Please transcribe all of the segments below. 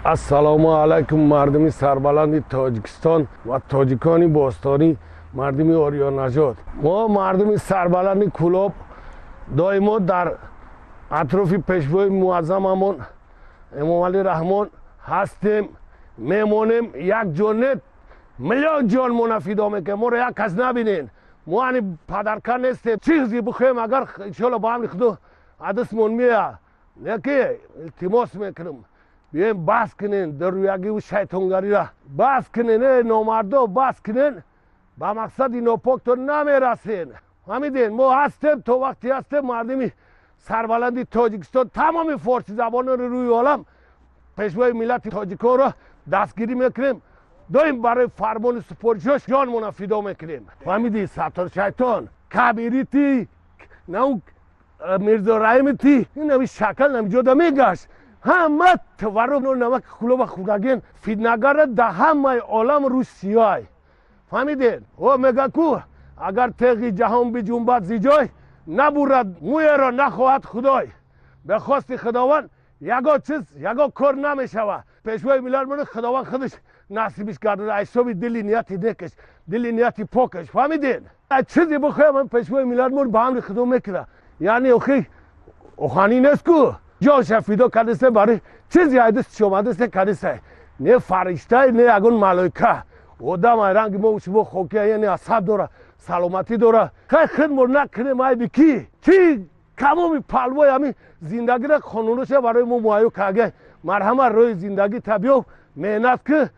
Ассалому алайкум, мардуми сарбаланди Тоҷикистон ва тоҷикони бостонӣ, мардуми ориёнажод. Мо, мардуми сарбаланди Кӯлоб, доимо дар атрофи пешвои муаззамамон Эмомалӣ Раҳмон ҳастем, мемонем. Як ҷон нет, миллион ҷон мона фидо мекунем, моро як кас набинен. Мо ани падарка нестем. Чизе бихоҳем, агар иншоалло ба амри Худо адасмон мея. Неки илтимос мекунам, биёем, бас кунен дарӯягиву шайтонгариро, бас кунен, э номардо, бас кунен. Ба мақсади нопоктон намерасен, фаҳмиден? Мо ҳастем, то вақте ҳастем, мардуми сарбаланди Тоҷикистон, тамоми форсизабонони рӯи олам пешвои миллати тоҷиконро дастгирӣ мекунем. Доим барои фармону супоришош ҷонмона фидо мекунем, фаҳмидӣ? Саттор шайтон кабирити нау Мирзо Раҳимити инави шакал намиҷода мегашт. Ҳама творог намак Кӯлоба хӯрдаген фитнагара да ҳамаи олам рӯи сиёй, фаҳмиден? О мега ку, агар теғи ҷаҳон биҷунбад зи ҷой, набурад мӯеро нахоҳад Худой. Ба хости Худованд ягон чиз, ягон кор намешава. Пешвои миллат мона Худованд худаш насибиш гардада, ҳисоби дили нияти некаш, дили нияти покаш, фаҳмиден? Чизе бихоҳам, пешвои миллат мон ба амри Худо мекунад. Яъне охи оханӣ нест ку, ҷонша фидо кардисе, барои чизе айдис омадисе кардисе. Не фариштай, не ягон малоика, одам ай ранги мо шумо хокия, яъне асаб дора, саломатӣ дора. Хай, хидмор накунем, айби ки? Чи камоми палвои ҳамин зиндагиро қонуноша барои мо муҳайё карда? Марҳамат, роҳи зиндагӣ табиёб, меҳнат ки,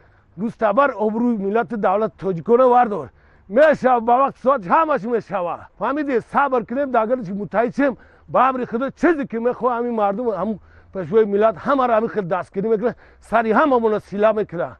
рӯзтабар обрӯи миллати давлати тоҷикона вардор. Мешава, ба вақти соат ҳамаш мешава, фаҳмиди? Сабр кунем, дагарчи муттаҳид шем. Ба амри Худо чизе ки мехоҳ, ҳамин мардум, ҳамун пешвои миллат ҳамаро ҳамин хел дастгирӣ мекунад, сари ҳамамона сила мекунад.